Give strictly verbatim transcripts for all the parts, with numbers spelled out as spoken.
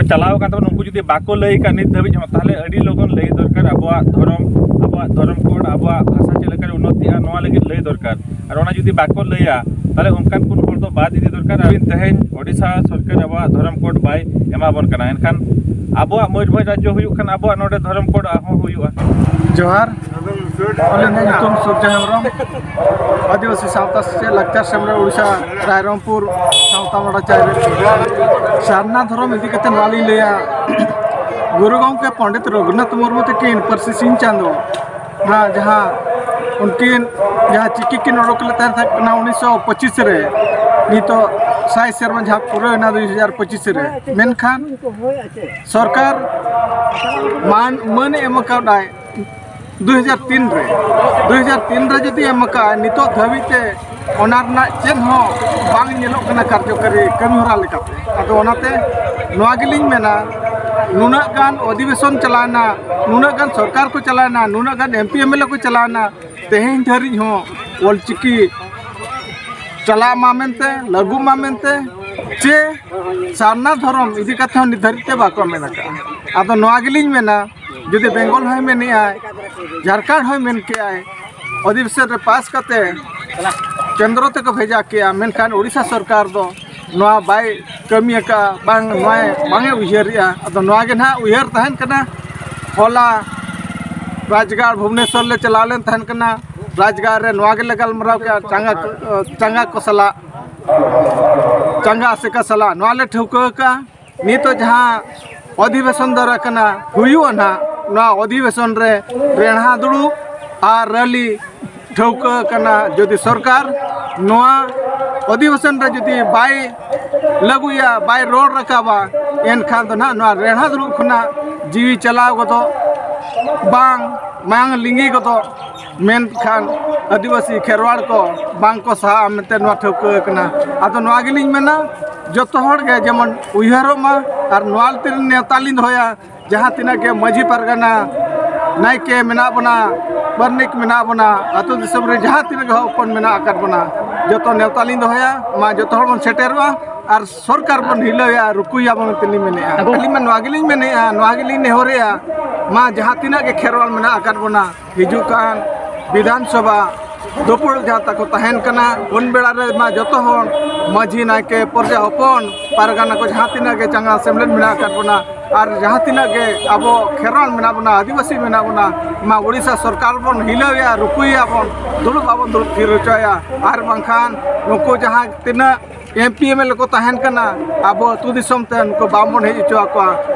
ᱪᱟᱞᱟᱣ ᱟᱠᱟᱱ ᱛᱟᱵᱚᱱᱟ, ᱩᱱᱠᱩ ᱡᱩᱫᱤ ᱵᱟᱠᱚ ᱞᱟᱹᱭ ᱟᱠᱟᱫ ᱱᱤᱛ ᱫᱷᱟᱹᱵᱤᱡ ᱦᱚᱸ, ᱛᱟᱦᱚᱞᱮ ᱟᱹᱰᱤ ᱞᱚᱜᱚᱱ ᱞᱟᱹᱭ ᱫᱚᱨᱠᱟᱨ᱾ ᱟᱵᱚᱣᱟᱜ ᱫᱷᱚᱨᱚᱢ, ᱟᱵᱚᱣᱟᱜ ᱫᱷᱚᱨᱚᱢ ᱠᱳᱰ, ᱟᱵᱚᱣᱟᱜ ᱵᱷᱟᱥᱟ ᱪᱮᱫ ᱞᱮᱠᱟᱨᱮ ᱩᱱᱱᱚᱛᱤᱜᱼᱟ, ᱱᱚᱣᱟ ᱞᱟᱹᱜᱤᱫ ᱞᱟᱹᱭ ᱫᱚᱨᱠᱟᱨ᱾ ᱟᱨ ᱚᱱᱟ ᱡᱩᱫᱤ ᱵᱟᱠᱚ ᱞᱟᱹᱭᱟ, ᱛᱟᱦᱚᱞᱮ ᱚᱱᱠᱟᱱ ᱠᱚ ᱦᱚᱲ ᱫᱚ ᱵᱟᱫ ᱤᱫᱤ ᱫᱚᱨᱠᱟᱨ᱾ ᱟᱹᱵᱤᱱ ᱛᱮᱦᱮᱧ ᱳᱰᱤᱥᱟ ᱥᱚᱨᱠᱟᱨ ᱟᱵᱚᱣᱟᱜ ᱫᱷᱚᱨᱚᱢ ᱠᱳᱰ ᱵᱟᱭ ᱮᱢᱟ ᱵᱚᱱ ᱠᱟᱱᱟ, ᱮᱱᱠᱷᱟᱱ ᱟᱵᱚᱣᱟᱜ ᱢᱚᱭᱩᱨᱵᱷᱚᱸᱡᱽ ᱨᱟᱡᱽᱡᱚ ᱦᱩᱭᱩᱜ ᱠᱷᱟᱱ ᱟᱵᱚᱣᱟᱜ ᱱᱚᱰᱮ ᱫᱷᱚᱨᱚᱢ ᱠᱳᱰ ᱦᱚᱸ ᱦᱩᱭᱩᱜᱼᱟ᱾ ᱡᱚᱦᱟᱨ, ᱟᱹᱞᱤᱧᱟᱜ ᱧᱩᱛᱩᱢ ᱥᱩᱨᱡᱟ ᱦᱮᱢᱵᱨᱚᱢ, ᱟᱹᱫᱤᱵᱟᱹᱥᱤ ᱥᱟᱶᱛᱟ ᱥᱮᱪᱮᱫ ᱞᱟᱠᱪᱟᱨ ᱥᱮᱢᱞᱮᱫ ᱳᱰᱤᱥᱟ ᱨᱟᱭᱨᱚᱝᱯᱩᱨ ᱥᱟᱶᱛᱟ ᱢᱚᱲᱟ ᱪᱟᱭᱨᱮ᱾ ᱥᱟᱨᱱᱟ ᱫᱷᱚᱨᱚᱢ ᱤᱫᱤ ᱠᱟᱛᱮ ᱱᱚᱣᱟ ᱞᱤᱧ ᱞᱟᱹᱭᱟ, ᱜᱩᱨᱩ ᱜᱚᱢᱠᱮ ᱯᱚᱱᱰᱤᱛ ᱨᱚᱜᱷᱩᱱᱟᱛᱷ ᱢᱩᱨᱢᱩ ᱛᱟᱹᱠᱤᱱ ᱯᱟᱹᱨᱥᱤ ᱥᱤᱧ ᱪᱟᱸᱫᱚ, ᱚᱱᱟ ᱡᱟᱦᱟᱸ ᱩᱱᱠᱤᱱ ᱡᱟᱦᱟᱸ ᱪᱤᱠᱤ ᱠᱤᱱ ᱚᱰᱚᱠ ᱞᱮᱫ ᱛᱟᱦᱮᱸ ᱠᱟᱱᱟ ᱩᱱᱤᱥᱥᱚ ᱯᱚᱸᱪᱤᱥ ᱨᱮ, ᱱᱤᱛᱚᱜ ᱥᱟᱭ ᱥᱮᱨᱢᱟ ᱡᱟᱦᱟᱸ ᱯᱩᱨᱟᱹᱣ ᱮᱱᱟ ᱫᱩ ᱦᱟᱡᱟᱨ ᱯᱚᱸᱪᱤᱥ ᱨᱮ, ᱢᱮᱱᱠᱷᱟᱱ ᱥᱚᱨᱠᱟᱨ ᱢᱟᱹᱱ, ᱢᱟᱹᱱᱮ ᱮᱢ ᱟᱠᱟᱫᱟᱭ ᱫᱩ ᱦᱟᱡᱟᱨ ᱛᱤᱱ ᱨᱮ᱾ ᱫᱩ ᱦᱟᱡᱟᱨ ᱛᱤᱱ ᱨᱮ ᱡᱩᱫᱤ ᱮᱢ ᱟᱠᱟᱫᱼᱟ, ᱱᱤᱛᱚᱜ ᱫᱷᱟᱹᱵᱤᱡ ᱛᱮ ᱚᱱᱟ ᱨᱮᱱᱟᱜ ᱪᱮᱫ ᱦᱚᱸ ᱵᱟᱝ ᱧᱮᱞᱚᱜ ᱠᱟᱱᱟ ᱠᱟᱨᱡᱚᱠᱟᱨᱤ ᱠᱟᱹᱢᱤ ᱦᱚᱨᱟ ᱞᱮᱠᱟᱛᱮ᱾ ᱟᱫᱚ ᱚᱱᱟᱛᱮ ᱱᱚᱣᱟ ᱜᱮᱞᱤᱧ ᱢᱮᱱᱟ, ᱱᱩᱱᱟᱹᱜ ᱜᱟᱱ ᱚᱫᱷᱤᱵᱮᱥᱚᱱ ᱪᱟᱞᱟᱣᱮᱱᱟ, ᱱᱩᱱᱟᱹᱜ ᱜᱟᱱ ᱥᱚᱨᱠᱟᱨ ᱠᱚ ᱪᱟᱞᱟᱣᱮᱱᱟ, ᱱᱩᱱᱟᱹᱜ ᱜᱟᱱ M P M L A ᱠᱚ ᱪᱟᱞᱟᱣᱮᱱᱟ, ᱛᱮᱦᱮᱧ ᱫᱷᱟᱹᱨᱤᱡ ᱦᱚᱸ ᱚᱞᱪᱤᱠᱤ ᱪᱟᱞᱟᱜ ᱢᱟ ᱢᱮᱱᱛᱮ, ᱞᱟᱹᱜᱩᱜ ᱢᱟ ᱢᱮᱱᱛᱮ, ᱪᱮ ᱥᱟᱨᱱᱟ ᱫᱷᱚᱨᱚᱢ ᱤᱫᱤ ᱠᱟᱛᱮ ᱦᱚᱸ ᱱᱤᱛ ᱫᱷᱟᱹᱨᱤᱡ ᱛᱮ ᱵᱟᱠᱚ ᱢᱮᱱ ᱟᱠᱟᱫᱼᱟ᱾ ᱟᱫᱚ ᱱᱚᱣᱟ ᱜᱮᱞᱤᱧ ᱢᱮᱱᱟ, ᱡᱩᱫᱤ ᱵᱮᱝᱜᱚᱞ ᱦᱚᱸᱭ ᱢᱮᱱᱮᱜᱼᱟᱭ, ᱡᱷᱟᱲᱠᱷᱚᱸᱰ ᱦᱚᱸᱭ ᱢᱮᱱ ᱠᱮᱜᱼᱟᱭ, ᱚᱫᱷᱤᱵᱮᱥᱚᱱ ᱨᱮ ᱯᱟᱥ ᱠᱟᱛᱮ ᱠᱮᱱᱫᱨᱚ ᱛᱮᱠᱚ ᱵᱷᱮᱡᱟ ᱠᱮᱜᱼᱟ, ᱢᱮᱱᱠᱷᱟᱱ ᱳᱰᱤᱥᱟ ᱥᱚᱨᱠᱟᱨ ᱫᱚ ᱱᱚᱣᱟ ᱵᱟᱭ ᱠᱟᱹᱢᱤ ᱟᱠᱟᱫᱼᱟ, ᱵᱟᱝ, ᱱᱚᱣᱟᱭ ᱵᱟᱝ ᱮ ᱩᱭᱦᱟᱹᱨᱮᱜᱼᱟ᱾ ᱟᱫᱚ ᱱᱚᱣᱟ ᱜᱮ ᱱᱟᱦᱟᱜ ᱩᱭᱦᱟᱹᱨ ᱛᱟᱦᱮᱱ ᱠᱟᱱᱟ᱾ ᱦᱚᱞᱟ ᱨᱟᱡᱽᱜᱟᱲ ᱵᱷᱩᱵᱽᱱᱮᱥᱚᱨ ᱞᱮ ᱪᱟᱞᱟᱣ ᱞᱮᱱ ᱛᱟᱦᱮᱱ ᱠᱟᱱᱟ, ᱨᱟᱡᱽᱜᱟᱲ ᱨᱮ ᱱᱚᱣᱟ ᱜᱮᱞᱮ ᱜᱟᱞᱢᱟᱨᱟᱣ ᱠᱮᱜᱼᱟ, ᱪᱟᱸᱜᱟ ᱠᱚ, ᱪᱟᱸᱜᱟ ᱠᱚ ᱥᱟᱞᱟᱜ, ᱪᱟᱸᱜᱟ ᱟᱥᱮᱠᱟ ᱥᱟᱞᱟᱜ ᱱᱚᱣᱟ ᱞᱮ ᱴᱷᱟᱹᱣᱠᱟᱹ ᱟᱠᱟᱫᱼᱟ᱾ ᱱᱤᱛᱚᱜ ᱡᱟᱦᱟᱸ ᱚᱫᱷᱤᱵᱮᱥᱚᱱ ᱫᱟᱨᱟ ᱠᱟᱱᱟ, ᱦᱩᱭᱩᱜᱼᱟ ᱱᱟᱦᱟᱜ, ᱱᱚᱣᱟ ᱚᱫᱷᱤᱵᱮᱥᱚᱱ ᱨᱮ ᱨᱮᱬᱦᱟ ᱫᱩᱲᱩᱵ ᱟᱨ ᱨᱟᱹᱞᱤ ᱴᱷᱟᱹᱣᱠᱟᱹ ᱠᱟᱱᱟ᱾ ᱡᱩᱫᱤ ᱥᱚᱨᱠᱟᱨ ᱱᱚᱣᱟ ᱚᱫᱷᱤᱵᱮᱥᱚᱱ ᱨᱮ ᱡᱩᱫᱤ ᱵᱟᱭ ᱞᱟᱹᱜᱩᱭᱟ, ᱵᱟᱭ ᱨᱚᱲ ᱨᱟᱠᱟᱵᱟ, ᱮᱱᱠᱷᱟᱱ ᱫᱚ ᱱᱟᱦᱟᱜ ᱱᱚᱣᱟ ᱨᱮᱬᱦᱟ ᱫᱩᱲᱩᱵ ᱠᱷᱚᱱᱟᱜ ᱡᱤᱣᱤ ᱪᱟᱞᱟᱣ ᱜᱚᱫᱚᱜ, ᱵᱟᱝ ᱢᱟᱭᱟᱝ ᱞᱤᱸᱜᱤ ᱜᱚᱫᱚᱜ᱾ ᱢᱮᱱᱠᱷᱟᱱ ᱟᱹᱫᱤᱵᱟᱹᱥᱤ ᱠᱷᱮᱨᱣᱟᱲ ᱠᱚ ᱵᱟᱝ ᱠᱚ ᱥᱟᱦᱟᱜᱼᱟ ᱢᱮᱱᱛᱮ ᱱᱚᱣᱟ ᱴᱷᱟᱹᱣᱠᱟᱹ ᱟᱠᱟᱱᱟ᱾ ᱟᱫᱚ ᱱᱚᱣᱟ ᱜᱮᱞᱤᱧ ᱢᱮᱱᱟ, ᱡᱚᱛᱚ ᱦᱚᱲ ᱜᱮ ᱡᱮᱢᱚᱱ ᱩᱭᱦᱟᱹᱨᱚᱜ ᱢᱟ ᱟᱨ ᱱᱚᱣᱟ ᱛᱤᱨ ᱱᱮᱣᱛᱟ ᱞᱤᱧ ᱫᱚᱦᱚᱭᱟ, ᱡᱟᱦᱟᱸ ᱛᱤᱱᱟᱹᱜ ᱜᱮ ᱢᱟᱹᱡᱷᱤ ᱯᱟᱨᱜᱟᱱᱟ, ᱱᱟᱭᱠᱮ ᱢᱮᱱᱟᱜ ᱵᱚᱱᱟ, ᱯᱟᱨᱟᱱᱤᱠ ᱢᱮᱱᱟᱜ ᱵᱚᱱᱟ, ᱟᱹᱛᱩ ᱫᱤᱥᱚᱢ ᱨᱮ ᱡᱟᱦᱟᱸ ᱛᱤᱱᱟᱹᱜ ᱜᱮ ᱦᱚᱯᱚᱱ ᱢᱮᱱᱟᱜ ᱟᱠᱟᱫ ᱵᱚᱱᱟ, ᱡᱚᱛᱚ ᱱᱮᱣᱛᱟ ᱞᱤᱧ ᱫᱚᱦᱚᱭᱟ᱾ ᱢᱟ ᱡᱚᱛᱚ ᱦᱚᱲ ᱵᱚᱱ ᱥᱮᱴᱮᱨᱚᱜᱼᱟ ᱟᱨ ᱥᱚᱨᱠᱟᱨ ᱵᱚᱱ ᱦᱤᱞᱟᱹᱣᱮᱭᱟ, ᱨᱩᱠᱩᱭᱮᱭᱟ ᱵᱚᱱ ᱢᱮᱱᱛᱮ ᱞᱤᱧ ᱢᱮᱱᱮᱫᱼᱟ᱾ ᱟᱹᱞᱤᱧ ᱢᱟ ᱱᱚᱣᱟ ᱜᱮᱞᱤᱧ ᱢᱮᱱᱮᱫᱼᱟ, ᱱᱚᱣᱟ ᱜᱮᱞᱤᱧ ᱱᱮᱦᱚᱨᱮᱫᱼᱟ, ᱢᱟ ᱡᱟᱦᱟᱸ ᱛᱤᱱᱟᱹᱜ ᱜᱮ ᱠᱷᱮᱨᱣᱟᱞ ᱢᱮᱱᱟᱜ ᱟᱠᱟᱫ ᱵᱚᱱᱟ, ᱦᱤᱡᱩᱜ ᱠᱟᱱ ᱵᱤᱫᱷᱟᱱ ᱥᱚᱵᱷᱟ ᱫᱩᱯᱩᱲ ᱡᱟᱦᱟᱸ ᱛᱟᱠᱚ ᱛᱟᱦᱮᱱ ᱠᱟᱱᱟ, ᱩᱱ ᱵᱮᱲᱟ ᱨᱮ ᱢᱟ ᱡᱚᱛᱚ ᱦᱚᱲ ᱢᱟᱹᱡᱷᱤ, ᱱᱟᱭᱠᱮ, ᱯᱨᱚᱡᱟ ᱦᱚᱯᱚᱱ, ᱯᱟᱨᱜᱟᱱᱟ ᱠᱚ, ᱡᱟᱦᱟᱸ ᱛᱤᱱᱟᱹᱜ ᱜᱮ ᱪᱟᱸᱜᱟ ᱥᱮᱢᱞᱮᱫ ᱢᱮᱱᱟᱜ ᱟᱠᱟᱫ ᱵᱚᱱᱟ ᱟᱨ ᱡᱟᱦᱟᱸ ᱛᱤᱱᱟᱹᱜ ᱜᱮ ᱟᱵᱚ ᱠᱷᱮᱨᱣᱟᱞ ᱢᱮᱱᱟᱜ ᱵᱚᱱᱟ, ᱟᱹᱫᱤᱵᱟᱹᱥᱤ ᱢᱮᱱᱟᱜ ᱵᱚᱱᱟ, ᱢᱟ ᱳᱰᱤᱥᱟ ᱥᱚᱨᱠᱟᱨ ᱵᱚᱱ ᱦᱤᱞᱟᱹᱣᱮᱭᱟ, ᱨᱩᱠᱩᱭᱮᱭᱟ ᱵᱚᱱ, ᱫᱩᱲᱩᱵ ᱵᱟᱵᱚᱱ ᱫᱩᱲᱩᱵ ᱛᱷᱤᱨ ᱦᱚᱪᱚᱭᱟ᱾ ᱟᱨ ᱵᱟᱝᱠᱷᱟᱱ ᱱᱩᱠᱩ ᱡᱟᱦᱟᱸ ᱛᱤᱱᱟᱹᱜ M P M L A ᱠᱚ ᱛᱟᱦᱮᱱ ᱠᱟᱱᱟ, ᱟᱵᱚ ᱟᱹᱛᱩ ᱫᱤᱥᱚᱢ ᱛᱮ ᱱᱩᱠᱩ ᱵᱟᱝᱵᱚᱱ ᱦᱮᱡ ᱦᱚᱪᱚ ᱟᱠᱚᱣᱟ᱾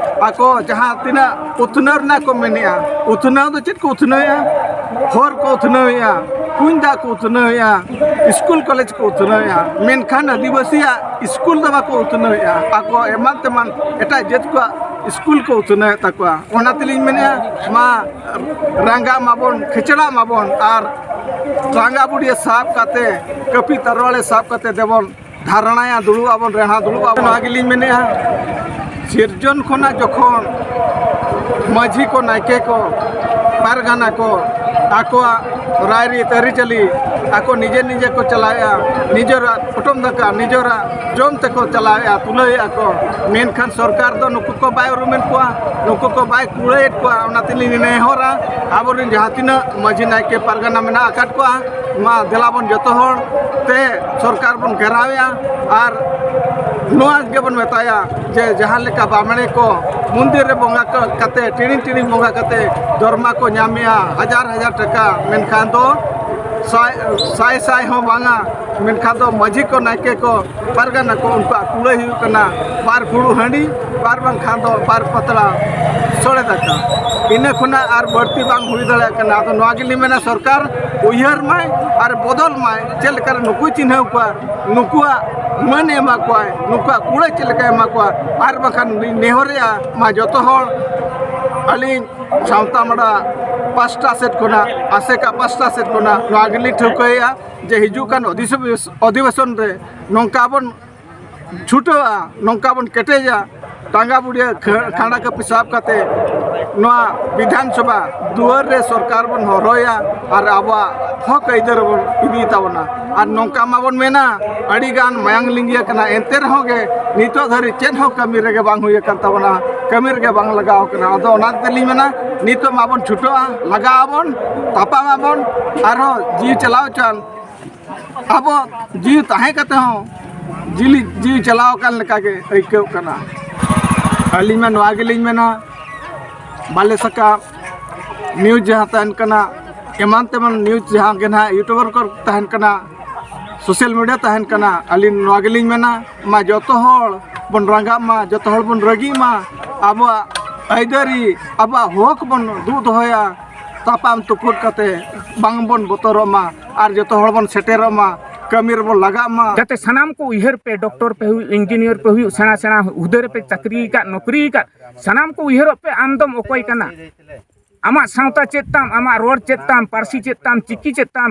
ᱟᱠᱚ ᱡᱟᱦᱟᱸ ᱛᱤᱱᱟᱹᱜ ᱩᱛᱱᱟᱹᱣ ᱨᱮᱱᱟᱜ ᱠᱚ ᱢᱮᱱᱮᱜᱼᱟ, ᱩᱛᱱᱟᱹᱣ ᱫᱚ ᱪᱮᱫ ᱠᱚ ᱩᱛᱱᱟᱹᱣᱮᱜᱼᱟ? ᱦᱚᱨ ᱠᱚ ᱩᱛᱱᱟᱹᱣᱮᱜᱼᱟ, ᱠᱩᱧ ᱫᱟᱜ ᱠᱚ ᱩᱛᱱᱟᱹᱣᱮᱜᱼᱟ, ᱥᱠᱩᱞ ᱠᱚᱞᱮᱡᱽ ᱠᱚ ᱩᱛᱱᱟᱹᱣᱮᱜᱼᱟ, ᱢᱮᱱᱠᱷᱟᱱ ᱟᱹᱫᱤᱵᱟᱹᱥᱤᱭᱟᱜ ᱥᱠᱩᱞ ᱫᱚ ᱵᱟᱠᱚ ᱩᱛᱱᱟᱹᱣᱮᱜᱼᱟ᱾ ᱟᱠᱚ ᱮᱢᱟᱱ ᱛᱮᱢᱟᱱ ᱮᱴᱟᱜ ᱡᱟᱹᱛ ᱠᱚᱣᱟᱜ ᱥᱠᱩᱞ ᱠᱚ ᱩᱛᱱᱟᱹᱣᱮᱫ ᱛᱟᱠᱚᱣᱟ᱾ ᱚᱱᱟ ᱛᱮᱞᱤᱧ ᱢᱮᱱᱮᱜᱼᱟ, ᱢᱟ ᱨᱟᱸᱜᱟ ᱢᱟᱵᱚᱱ, ᱠᱷᱮᱪᱲᱟ ᱢᱟᱵᱚᱱ, ᱟᱨ ᱨᱟᱸᱜᱟ ᱵᱩᱰᱤᱭᱟᱹ ᱥᱟᱵ ᱠᱟᱛᱮ, ᱠᱟᱹᱯᱤ ᱛᱟᱨᱣᱟᱲᱮ ᱥᱟᱵ ᱠᱟᱛᱮ ᱫᱮᱵᱚᱱ ᱫᱷᱟᱨᱚᱱᱟᱭᱟ, ᱫᱩᱲᱩᱵ ᱟᱵᱚᱱ, ᱨᱮᱦᱟ ᱫᱩᱲᱩᱵ ᱟᱵᱚᱱ᱾ ᱱᱚᱣᱟ ᱜᱮᱞᱤᱧ ᱢᱮᱱᱮᱜᱼᱟ, ᱥᱤᱨᱡᱚᱱ ᱠᱷᱚᱱᱟᱜ ᱡᱚᱠᱷᱚᱱ ᱢᱟᱹᱡᱷᱤ ᱠᱚ, ᱱᱟᱭᱠᱮ ᱠᱚ, ᱯᱟᱨᱜᱟᱱᱟ ᱠᱚ ᱟᱠᱚᱣᱟᱜ ᱨᱟᱭᱨᱤᱛ ᱟᱹᱨᱤᱪᱟᱹᱞᱤ ᱟᱠᱚ ᱱᱤᱡᱮ ᱱᱤᱡᱮ ᱠᱚ ᱪᱟᱞᱟᱣᱮᱜᱼᱟ, ᱱᱤᱡᱮᱨᱟᱜ ᱯᱚᱴᱚᱢ ᱫᱟᱠᱟ ᱱᱤᱡᱮᱨᱟᱜ ᱡᱚᱢ ᱛᱮᱠᱚ ᱪᱟᱞᱟᱣᱮᱜᱼᱟ, ᱛᱩᱞᱟᱹᱣᱮᱜᱼᱟ ᱠᱚ, ᱢᱮᱱᱠᱷᱟᱱ ᱥᱚᱨᱠᱟᱨ ᱫᱚ ᱱᱩᱠᱩ ᱠᱚ ᱵᱟᱭ ᱩᱨᱩᱢᱮᱫ ᱠᱚᱣᱟ, ᱱᱩᱠᱩ ᱠᱚ ᱵᱟᱭ ᱠᱩᱲᱟᱹᱭᱮᱫ ᱠᱚᱣᱟ᱾ ᱚᱱᱟ ᱛᱮᱞᱤᱧ ᱱᱮᱦᱚᱨᱟ, ᱟᱵᱚᱨᱮᱱ ᱡᱟᱦᱟᱸ ᱛᱤᱱᱟᱹᱜ ᱢᱟᱹᱡᱷᱤ, ᱱᱟᱭᱠᱮ, ᱯᱟᱨᱜᱟᱱᱟ ᱢᱮᱱᱟᱜ ᱟᱠᱟᱫ ᱠᱚᱣᱟ, ᱢᱟ ᱫᱮᱞᱟ ᱵᱚᱱ ᱡᱚᱛᱚ ᱦᱚᱲ ᱛᱮ ᱥᱚᱨᱠᱟᱨ ᱵᱚᱱ ᱜᱷᱮᱨᱟᱣᱮᱜᱼᱟ ᱟᱨ ᱱᱚᱣᱟ ᱜᱮᱵᱚᱱ ᱢᱮᱛᱟᱭᱟ ᱡᱮ ᱡᱟᱦᱟᱸ ᱞᱮᱠᱟ ᱵᱟᱢᱲᱮ ᱠᱚ ᱢᱚᱱᱫᱤᱨ ᱨᱮ ᱵᱚᱸᱜᱟ ᱠᱚ ᱠᱟᱛᱮ, ᱴᱤᱲᱤᱝ ᱴᱤᱲᱤᱝ ᱵᱚᱸᱜᱟ ᱠᱟᱛᱮ ᱫᱚᱨᱢᱟ ᱠᱚ ᱧᱟᱢᱮᱜᱼᱟ ᱦᱟᱡᱟᱨ ᱦᱟᱡᱟᱨ ᱴᱟᱠᱟ, ᱢᱮᱱᱠᱷᱟᱱ ᱫᱚ ᱥᱟᱭ ᱥᱟᱭ ᱥᱟᱭ ᱦᱚᱸ ᱵᱟᱝᱟ, ᱢᱮᱱᱠᱷᱟᱱ ᱫᱚ ᱢᱟᱹᱡᱷᱤ ᱠᱚ, ᱱᱟᱭᱠᱮ ᱠᱚ, ᱯᱟᱨᱜᱟᱱᱟ ᱠᱚ, ᱩᱱᱠᱩᱣᱟᱜ ᱠᱩᱲᱟᱹᱭ ᱦᱩᱭᱩᱜ ᱠᱟᱱᱟ ᱵᱟᱨ ᱯᱷᱩᱲᱩᱜ ᱦᱟᱺᱰᱤ, ᱵᱟᱨ ᱵᱟᱝᱠᱷᱟᱱ ᱫᱚ ᱵᱟᱨ ᱯᱟᱛᱲᱟ ᱥᱚᱲᱮ ᱫᱟᱠᱟ᱾ ᱤᱱᱟᱹ ᱠᱷᱚᱱᱟᱜ ᱟᱨ ᱵᱟᱹᱲᱛᱤ ᱵᱟᱝ ᱦᱩᱭ ᱫᱟᱲᱮᱭᱟᱜ ᱠᱟᱱᱟ᱾ ᱟᱫᱚ ᱱᱚᱣᱟ ᱜᱮᱞᱤᱧ ᱢᱮᱱᱟ, ᱥᱚᱨᱠᱟᱨ ᱩᱭᱦᱟᱹᱨ ᱢᱟᱭ ᱟᱨ ᱵᱚᱫᱚᱞ ᱢᱟᱭ, ᱪᱮᱫ ᱞᱮᱠᱟᱨᱮ ᱱᱩᱠᱩᱭ ᱪᱤᱱᱦᱟᱹᱣ ᱠᱚᱣᱟ, ᱱᱩᱠᱩᱣᱟᱜ ᱢᱟᱹᱱ ᱮ ᱮᱢᱟ ᱠᱚᱣᱟᱭ, ᱱᱩᱠᱩᱣᱟᱜ ᱠᱩᱲᱟᱹᱭ ᱪᱮᱫ ᱞᱮᱠᱟᱭ ᱮᱢᱟ ᱠᱚᱣᱟ᱾ ᱟᱨ ᱵᱟᱝᱠᱷᱟᱱ ᱞᱤᱧ ᱱᱮᱦᱚᱨᱮᱜᱼᱟ, ᱢᱟ ᱡᱚᱛᱚ ᱦᱚᱲ, ᱟᱹᱞᱤᱧ ᱥᱟᱶᱛᱟ ᱢᱟᱰᱟ ᱯᱟᱥᱴᱟ ᱥᱮᱫ ᱠᱷᱚᱱᱟᱜ, ᱟᱥᱮᱠᱟ ᱯᱟᱥᱴᱟ ᱥᱮᱫ ᱠᱷᱚᱱᱟᱜ ᱱᱚᱣᱟ ᱜᱮᱞᱤᱧ ᱴᱷᱟᱹᱣᱠᱟᱹᱭᱮᱜᱼᱟ ᱡᱮ ᱦᱤᱡᱩᱜ ᱠᱟᱱ ᱚᱫᱷᱤᱵᱮᱥ-, ᱚᱫᱷᱤᱵᱮᱥᱚᱱ ᱨᱮ ᱱᱚᱝᱠᱟ ᱵᱚᱱ ᱪᱷᱩᱴᱟᱹᱣᱟ, ᱱᱚᱝᱠᱟ ᱵᱚᱱ ᱠᱮᱴᱮᱡᱟ, ᱴᱟᱸᱜᱟ ᱵᱩᱲᱤᱭᱟᱹ ᱠᱷᱟᱹ-, ᱠᱷᱟᱸᱰᱟ ᱠᱟᱹᱯᱤ ᱥᱟᱵ ᱠᱟᱛᱮ ᱱᱚᱣᱟ ᱵᱤᱫᱷᱟᱱ ᱥᱚᱵᱷᱟ ᱫᱩᱣᱟᱹᱨ ᱨᱮ ᱥᱚᱨᱠᱟᱨ ᱵᱚᱱ ᱦᱚᱨᱦᱚᱭᱟ ᱟᱨ ᱟᱵᱚᱣᱟᱜ ᱦᱚᱠ ᱟᱹᱭᱫᱟᱹᱨ ᱵᱚᱱ ᱤᱫᱤ ᱛᱟᱵᱚᱱᱟ᱾ ᱟᱨ ᱱᱚᱝᱠᱟ ᱢᱟᱵᱚᱱ ᱢᱮᱱᱟ, ᱟᱹᱰᱤ ᱜᱟᱱ ᱢᱟᱭᱟᱝ ᱞᱤᱸᱜᱤ ᱟᱠᱟᱱᱟ, ᱮᱱᱛᱮ ᱨᱮᱦᱚᱸ ᱜᱮ ᱱᱤᱛᱚᱜ ᱫᱷᱟᱹᱨᱤᱡ ᱪᱮᱫ ᱦᱚᱸ ᱠᱟᱹᱢᱤ ᱨᱮᱜᱮ ᱵᱟᱝ ᱦᱩᱭ ᱟᱠᱟᱱ ᱛᱟᱵᱚᱱᱟ, ᱠᱟᱹᱢᱤ ᱨᱮᱜᱮ ᱵᱟᱝ ᱞᱟᱜᱟᱣ ᱟᱠᱟᱱᱟ᱾ ᱟᱫᱚ ᱚᱱᱟ ᱛᱮᱞᱤᱧ ᱢᱮᱱᱟ, ᱱᱤᱛᱚᱜ ᱢᱟᱵᱚᱱ ᱪᱷᱩᱴᱟᱹᱜᱼᱟ, ᱞᱟᱜᱟᱜ ᱟᱵᱚᱱ, ᱛᱟᱯᱟᱢ ᱟᱵᱚᱱ, ᱟᱨᱦᱚᱸ ᱡᱤᱣᱤ ᱪᱟᱞᱟᱣ ᱦᱚᱪᱚᱣᱟᱱ ᱟᱵᱚ ᱡᱤᱣᱤ ᱛᱟᱦᱮᱸ ᱠᱟᱛᱮ ᱦᱚᱸ ᱡᱤᱞᱤ ᱡᱤᱣᱤ ᱪᱟᱞᱟᱣ ᱟᱠᱟᱱ ᱞᱮᱠᱟ ᱜᱮ ᱟᱹᱭᱠᱟᱹᱜ ᱠᱟᱱᱟ᱾ ᱟᱹᱞᱤᱧ ᱢᱟ ᱱᱚᱣᱟ ᱜᱮᱞᱤᱧ ᱢᱮᱱᱟ, ᱵᱟᱞᱮ ᱥᱟᱠᱟᱢ ᱱᱤᱭᱩᱡᱽ ᱡᱟᱦᱟᱸ ᱛᱟᱦᱮᱱ ᱠᱟᱱᱟ, ᱮᱢᱟᱱ ᱛᱮᱢᱟᱱ ᱱᱤᱭᱩᱡᱽ ᱡᱟᱦᱟᱸ ᱜᱮ ᱱᱟᱦᱟᱜ ᱤᱭᱩᱴᱩᱵᱟᱨ ᱠᱚ ᱛᱟᱦᱮᱱ ᱠᱟᱱᱟ, ᱥᱳᱥᱟᱞ ᱢᱤᱰᱤᱭᱟ ᱛᱟᱦᱮᱱ ᱠᱟᱱᱟ, ᱟᱹᱞᱤᱧ ᱱᱚᱣᱟ ᱜᱮᱞᱤᱧ ᱢᱮᱱᱟ, ᱢᱟ ᱡᱚᱛᱚ ᱦᱚᱲ ᱵᱚᱱ ᱨᱟᱸᱜᱟᱜ ᱢᱟ, ᱡᱚᱛᱚ ᱦᱚᱲ ᱵᱚᱱ ᱨᱟᱹᱜᱤᱜ ᱢᱟ, ᱟᱵᱚᱣᱟᱜ ᱟᱹᱭᱫᱟᱹᱨᱤ, ᱟᱵᱚᱣᱟᱜ ᱦᱚᱠ ᱵᱚᱱ ᱫᱩᱜ ᱫᱚᱦᱚᱭᱟ, ᱛᱟᱯᱟᱢ ᱛᱩᱯᱩᱫ ᱠᱟᱛᱮ ᱵᱟᱝ ᱵᱚᱱ ᱵᱚᱛᱚᱨᱚᱜ ᱢᱟ ᱟᱨ ᱡᱚᱛᱚ ᱦᱚᱲ ᱵᱚᱱ ᱥᱮᱴᱮᱨᱚᱜ ᱢᱟ, ᱠᱟᱹᱢᱤ ᱨᱮᱵᱚᱱ ᱞᱟᱜᱟᱜ ᱢᱟ᱾ ᱡᱟᱛᱮ ᱥᱟᱱᱟᱢ ᱠᱚ ᱩᱭᱦᱟᱹᱨ ᱯᱮ, ᱰᱚᱠᱴᱚᱨ ᱯᱮ ᱦᱩᱭᱩᱜ, ᱤᱧᱡᱤᱱᱤᱭᱟᱨ ᱯᱮ ᱦᱩᱭᱩᱜ, ᱥᱮᱬᱟ ᱥᱮᱬᱟ ᱦᱩᱫᱟᱹ ᱨᱮᱯᱮ ᱪᱟᱹᱠᱨᱤ ᱟᱠᱟᱫ, ᱱᱚᱠᱨᱤ ᱟᱠᱟᱫ, ᱥᱟᱱᱟᱢ ᱠᱚ ᱩᱭᱦᱟᱹᱨᱚᱜ ᱯᱮ, ᱟᱢ ᱫᱚᱢ ᱚᱠᱚᱭ ᱠᱟᱱᱟ? ᱟᱢᱟᱜ ᱥᱟᱶᱛᱟ ᱪᱮᱫ ᱛᱟᱢ, ᱟᱢᱟᱜ ᱨᱚᱲ ᱪᱮᱫ ᱛᱟᱢ, ᱯᱟᱹᱨᱥᱤ ᱪᱮᱫ ᱛᱟᱢ, ᱪᱤᱠᱤ ᱪᱮᱫ ᱛᱟᱢ,